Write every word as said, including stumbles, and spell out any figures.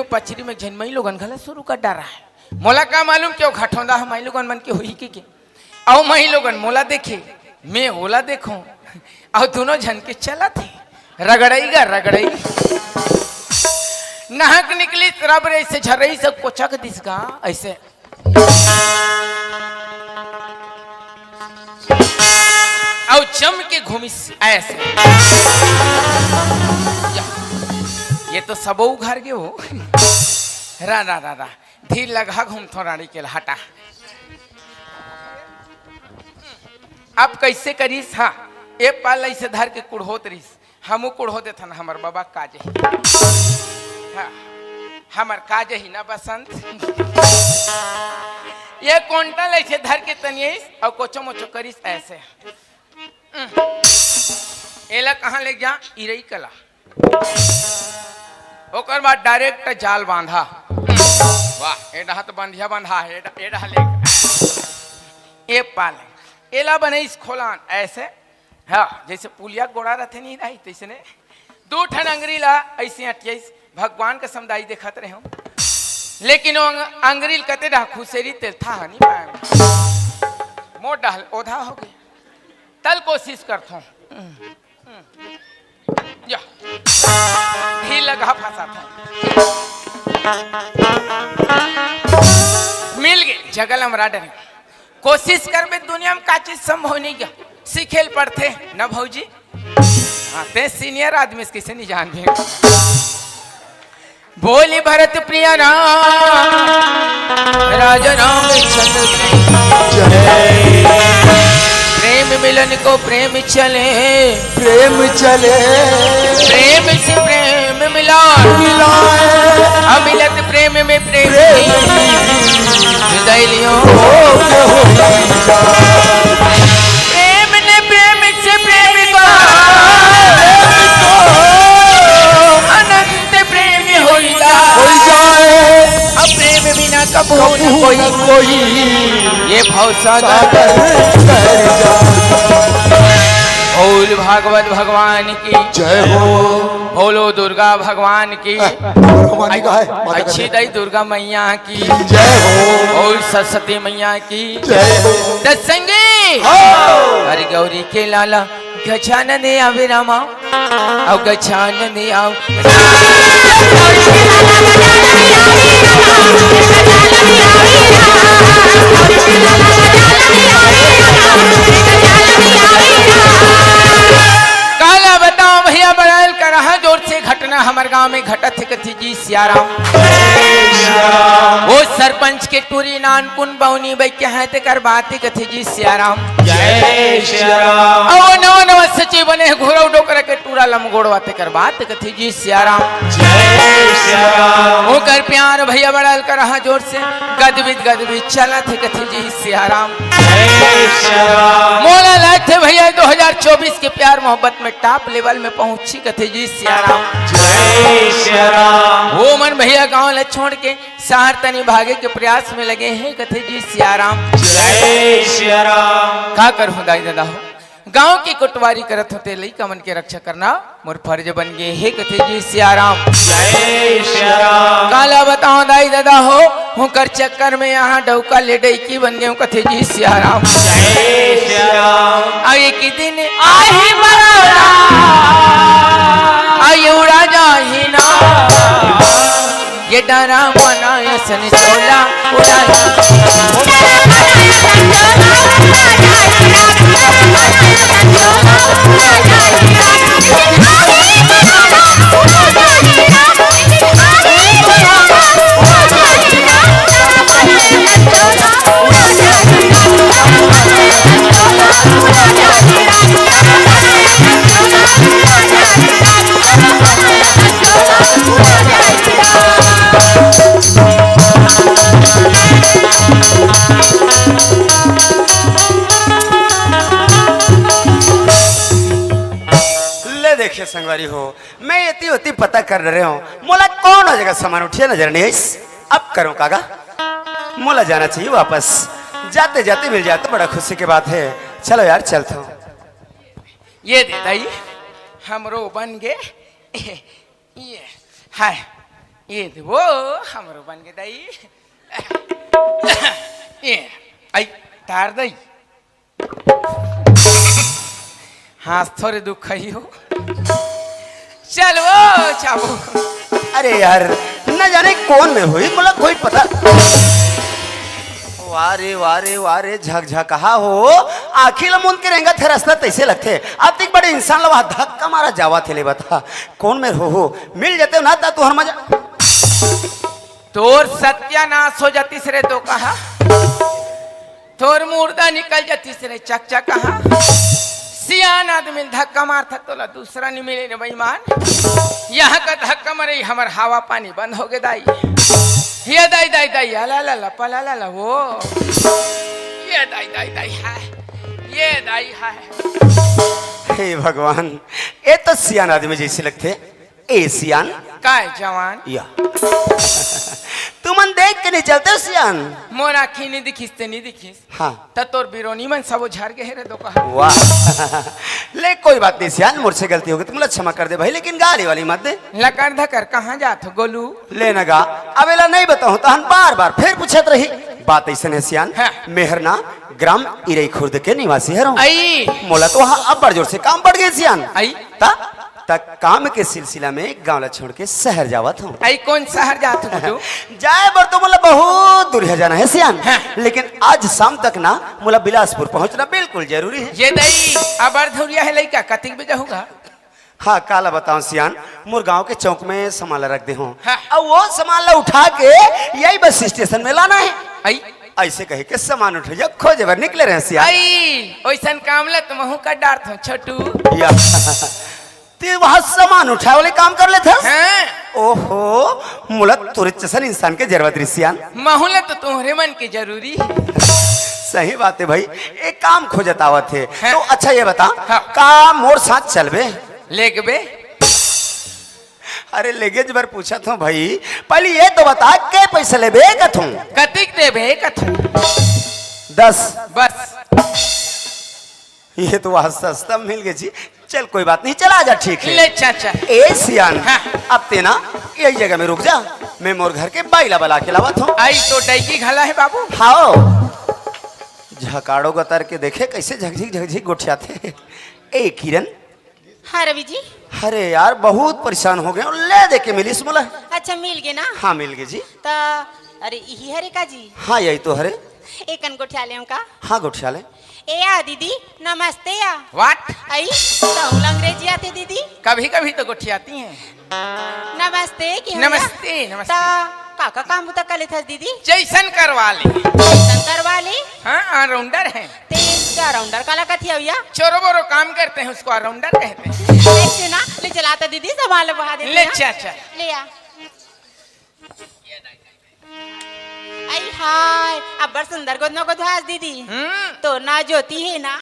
पचरी में झन मई लोगन घला शुरू कर डारा है। मोला का मालूम कि वो घटौंदा ह मई लोगन मन के होही कि के। अउ मई लोगन मोला देखे, मैं ओला देखों, अउ दोनों झन के चलत हे रगड़ई गा रगड़ई। नहक निकली रब रे, ऐसे झरई से कोचक दिस गा ऐसे। अउ चम के घूमिस ऐसे। या, ये तो सबो उघर गे हो। रा रा रा रा, धीर लगा घूमथो रानी के लहटा। अब कैसे करिस? हाँ, ए पाल ऐसे धर के कुढ़ोत रहिस। हमू कुढ़ो देथन, हमर बाबा काज ही। हाँ, हमर काज ही ना बसंत। ये कोंटा ल ऐसे धर के तनियस अउ कोचो मोचो करिस ऐसे। एला कहाँ ले जा? इरई कला। ओकर बाद डायरेक्ट जाल बांधा। वाह, ए डहा तो बंधिया बंधा है, ए डहा ले। ए पाल, एला बनइस खोलान ऐसे। हाँ, जैसे पुलिया गोड़ा रथे नहीं रही, तैसने दू ठन अंगरी ला ऐसे अटियाइस। भगवान के समदाई देखत रहे हूँ, लेकिन वो अंग-, अंगरी ल कते डहा खुसेरी तेल था नहीं पाए। मोर डहल ओधा हो गए। तल कोशिश करथों। या। ही लगा फंसा था। मिल गए, जगल हमरा डरे। कोशिश करबे दुनिया में का चीज संभव नहीं क्या? सीखे ल पड़थे न भौजी। हाँ, ते सीनियर आदमी से कैसे नहीं जानबे? बोली भरत प्रिय राम, राजा रामचंद्र की जय। प्रेम मिलन को प्रेम चले, प्रेम चले, प्रेम से प्रेम मिला, मिलाए। अमिलत प्रेम में प्रेम प्रेम की हृदय लियो। प्रेम ने प्रेम से प्रेम का, अनंत प्रेम होई जाए। होई जाए। अब प्रेम बिना कबू न कबू कोई, न कोई। ये भव सागर सागर तर जाए। बोल भागवत भगवान की जय हो। बोलो दुर्गा भगवान की। भगवान का है, माता का अच्छी जय। दाई दुर्गा मैया की जय हो। बोल सरस्वती मैया की जय हो। सत्संगी हो। अरे गौरी के लाला गजानन आवे रामा, अउ गजानन आवे। काला बताओ भैया, बड़ाल करहा जोर से घटना हमर गांव में घटत हे, कथे जी सियाराम। वो सरपंच के टूरी नानकुन बौनी बइके हैं, तेकर बात ही कथे जी सियाराम। जय सियाराम। अउ नवा नवा सचिव बने, घुरव डोकरा के टूरा लमगोड़वा, तेकर बात कथे जी सियाराम। जय सियाराम। ओकर प्यार भैया बड़ाल करहा जोर से, गदबिद गदबिद चलत हे, कथे जी सियाराम। जय सियाराम। मोला लगथे भैया दो हज़ार चउबीस के प्यार मोहब्बत में टॉप लेवल में पहुंची, कथे जी सियाराम। जय सियाराम। वो मन भैया गांव ला छोड़ के शहर तनी भागे के प्रयास में लगे हैं, कथे जी सियाराम। जय सियाराम। का करहूं दाई ददा हो, गांव की कोटवारी करत हों ते लइका मन के रक्षा करना मोर फर्ज बन गे हे, कथे जी सियाराम। जय सियाराम। काला बताओ दाई ददा हो, हुंकर चक्कर में यहाँ डौका ले डैकी बन गे हूं, कथे जी सियाराम। जय सियाराम। आ एक दिन आही बरौला, आयु राजा ही ना, ये डरा बनाया सन चोला उड़ा। ले देखिए संगवारी हो, मैं एती ओती पता कर रहे हूँ, मोला कोनो जगह समान उठिया नजर नहीं आइस। अब करूँ कागा, मोला जाना चाहिए वापस। जाते जाते मिल जाए तो बड़ा खुशी की बात है। चलो यार, चलता हूँ। ये दे दाई, हमरो बन गे। ये, हाय। ये दे वो, हमरो बन गे दाई। ये, आई, तार दाई। हाँस थोरे दुख ही हो। चल वो, चाबू। अरे यार, न जाने कोन मेर होही, मोला कोई पता। वाह रे, वाह रे, वाह रे, झकझकहा हो। आँखी ल मूंद के रेंगत हे रस्ता तइसे लगथे। अतिक बड़े इंसान ल वहाँ धक्का मारा जावत हे, ले बता। कोन मेर होहू, मिल जातेव ना त तुँहर मजा। तोर सत्यानाश हो जातिस रे तो कहा, तोर मुर्दा निकल जातिस रे चकचकहा। सियान आदमी ल धक्का मारथा तोला दूसरा नि मिले रे बेईमान। यहाँ का धक्का मरे हमर हवा पानी बंद हो गे दाई। ये दाई, दाई, दाई, अला, ला, ला, पला, ला, ला, वो। ये दाई, दाई, दाई, हाय। ये दाई, हाय। हे भगवान, ए तो सियान आदमी जइसे लगथे। ए सियान। काय जवान? या। तुमन देख के नि चलतेव सियान। मोर आँखी नि दिखिस ते नि दिखिस। हाँ। त तोर बिरोनी मन सबो झर गे हे रे दोकहा। वाह। ले कोई बात नहीं सियान, मोर से गलती हो गे, तुमन ला क्षमा कर दे भाई, लेकिन गाली वाली मत दे। लकर धकर कहाँ जात हो गोलू? ले न गा, अब एला नहीं बताहूँ तहन बार बार फेर पूछत रही। बात अइसन हे सियान, हाँ। मेहर ना ग्राम इरई खुर्द के निवासी हरों। आई। मोला तो वहाँ अब्बड़ जोर से काम पड़ गे सियान। आई। त त काम के सिलसिला में गांव ला छोड़ के शहर जावत हूँ। आई, कोन शहर जात हो तू? जाए बर तो मोला बहुत दूरिहा जाना हे सियान, हाँ। लेकिन आज शाम तक ना मोला बिलासपुर पहुंचना बिल्कुल जरूरी हे। ये दाई, अब्बड़ दूरिहा हे लइका, कतिक बजे जाहू गा? हाँ, काला बताओं सियान, मोर गांव के चौक में सामान ला रख दे हूँ। हाँ। अब वो सामान ला उठा के यही बस स्टेशन में लाना हे। आई। अइसे कहे के सामान उठइया खोजे बर निकले रहे सियान। आई, ओइसन काम ला तो महूँ कर डारत हूँ छोटू। या। ते वहाँ सामान उठाए वाले काम कर लेथस? हाँ। ओहो, मोला तोरे जइसन इंसान के जरूरत रहिस सियान। महूँ ला तो तोहरे मन के जरूरी हे। सही बात हे भाई, एक काम खोजत आवत हे। हाँ। तो अच्छा ये बता, हाँ। का मोर साथ चलबे? लेगबे? अरे लेगेज बर पूछत हूँ भाई, पहले ये तो बता के पैसा लेबे कथूँ? कतिक देबे कथूँ? दस। बस। ये तो वहाँ सस्ता मिल गे जी। चल कोई बात नहीं, चला जा, ठीक हे। ले चाचा। ए सियान, हाँ। अब ते ना यही जगह में रुक जा, मैं मोर घर के बाई ला बला के लावत हूँ। आई तो डैकी घला हे बाबू। हाओ, झकाड़ो गतर के देखे कइसे झकझिक झकझिक गोठियाथे। ए किरण। हाँ रवि जी। अरे यार, बहुत परेशान हो गे हूँ, ले दे के मिलिस मोला। अच्छा, मिल गे ना? हाँ, मिल गे जी। त अरे, इही हरे का जी? हाँ, यही तो हरे। एकन गोठिया लेहूँ का? हाँ, गोठिया ले। ए या दीदी, नमस्ते या। What? आई, तहूँ ला अंग्रेजी आथे दीदी? कभी-कभी तो गोठियाती हैं। नमस्ते, की हो नमस्ते, या? नमस्ते। त का का काम बुता कर लेथस दीदी? जइसन करवा ले। जइसन करवा ले? हाँ, all-rounder हैं। ते all-rounder काला कथे अउ या? चोरो बोरो काम करते हैं, उसको all-rounder कहते हैं। अइसे ना, ले चला त दीदी, सामान ला बहा देते हैं। ले चाचा। ले या। आई हाय, अब्बड़ सुंदर गोदना गोदवास दीदी। हम्म। तोर नाव ज्योति हे ना?